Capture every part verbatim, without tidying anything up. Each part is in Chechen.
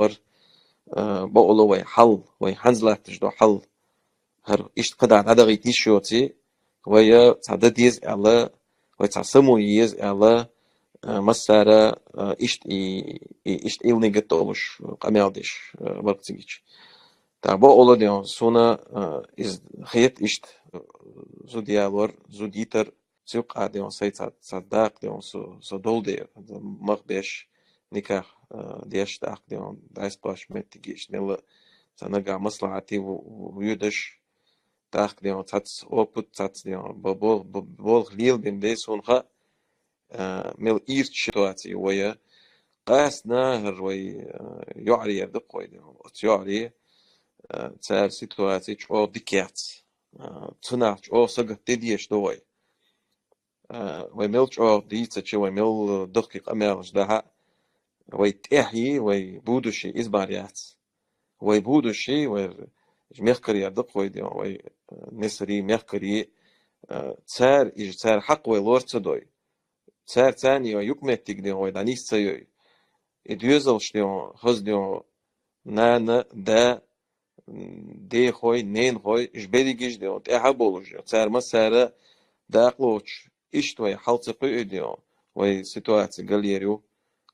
вар, э, бакъала вай хьал, вай хӀанз латташ дола хьал, хӀара иштта кхыдар дӀадахийта йиш йоций, вай цхьа дан деза аьлла, вай цхьа само е еза аьлла, э, массара, э, иштта и, и, иштта илнигат долуш къамел деш, э, вар цигача. ТӀаккха бакъала ден, суна, э, из хета иштта, э, зуда ялор, зуда йитар, цу юкъа ден, сай цхьа, цхьа дакъа ден, со, со долу де, мах беш, никах, э, деш дакъа ден, дӀасакхош меттиг иштта мелла, цхьа нагахь маслахьате ву-, ву-, вуьйдаш, дакъа ден, цхьацца опыт, цхьацца ден, бо-, бол-, бо-, болх лелабина де суна хаьа, э, мел ирча ситуаци вай, къаьстина хӀара вай, э, йоӀарий яр дакъа вай ден. Оцу йоӀарий, э, цара ситуаци чӀогӀа дика яц. Э, цунах чӀогӀа сагатде дезаш ду вай. Э, вай мел чӀогӀа дийцача, вай мел дохке къамелаш дахьа, вай тӀехье, вай будущее иза мара яц. Вай будущее, вай мехкарий яр дакъа вай ден, вай, э, несарий, мехкарий, э, цара, иза цара хьакъ вай лор ца дой. Цара царна вай юкъаметтиг ден, вай дӀанис ца йой. И доьзалш ден, хаза ден, нана, да, м, дехой, ненахой, уьш берригаш ден, тӀаьхьа болуш ден. Цара массара дакъа лоцуш, иштта вай хьал ца кхуьу ден, вай ситуаци галъер ю,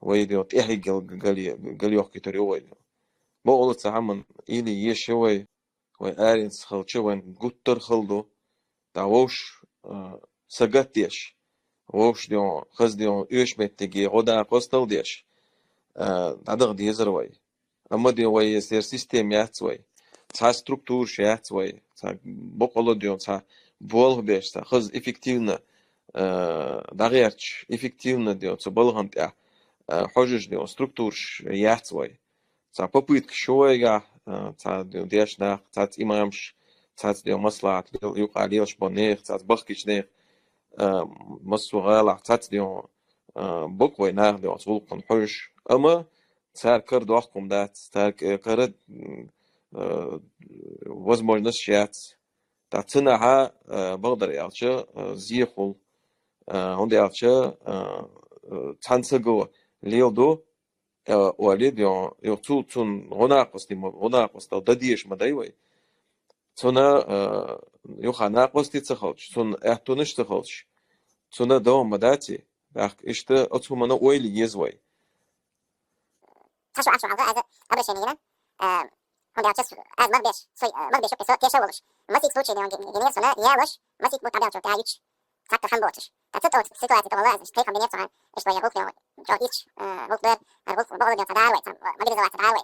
вай ден, тӀаьхье гал-, галъе-, галъохкийтар ю вай ден. Бакъала цхьа хӀаман или еш ю вай, вай аренца хилча, вайн гуттар а хала ду. ТӀаккха вовш, а, сагатдеш, вовш ден, хаза ден, оьшу меттиге гӀо дакъостал деш, а, дӀадаха дезар вай. Амма ден вай эсер система яц вай. Цхьа структураш яц вай. Цхьа бакъала ден, цхьа болх беш, цхьа хаза эффективно, а, дӀагӀерташ, эффективно ден, цу балхана тӀехь, а, хьожаш ден структураш яц вай. Цхьа попыткаш ю вайгахь, а, цхьа деш нах, цхьацца имамаш, цхьацца ден маслахьат лел-, юкъа лелаш бо нех, цхьацца бахкича нех, а, массо а гӀалахь цхьацца ден, а, бакъ вай нах ден оцу гӀуллакхана хьожаш. Амма цара кара дохкум дац, цара к-, кара, м, а, возможность яц. ТӀаккха цунахьа, а, бакъдар аьлча, а, зехула, а, хӀунда аьлча, а, а, цхьана саго леладу, э, олий, ден, юха цу, цунна гӀо накъостий ма, гӀо накъостал дан дезаш ма дай вай. Цунна, э, юха накъостий ца хилча, цунна аьттонаш ца хилча, цунна дан ма даций. ТӀаккха иштта оцу хӀуманна ойла е еза вай. Цхьа шу ахча хьалха, аз обращение йина, э, хӀунда аьлча аз мах беш, сой, э, мах беш юкъе со теша волуш. Масийца случай ден гинера сона ялош, масийца бу тӀабелча тӀаьхьа йича. Цхьаккха хан боцуш. Ткъа цу тӀа ситуаци тӀе вала, значит, тхайкхам бинера цхьа, иштта вай гӀуллакх ден, чӀогӀа ирча, э, гӀуллакх бер, хӀара гӀуллакх бакъала ден цхьа дара вай, цхьа, ма дирза вай цхьа дара вай.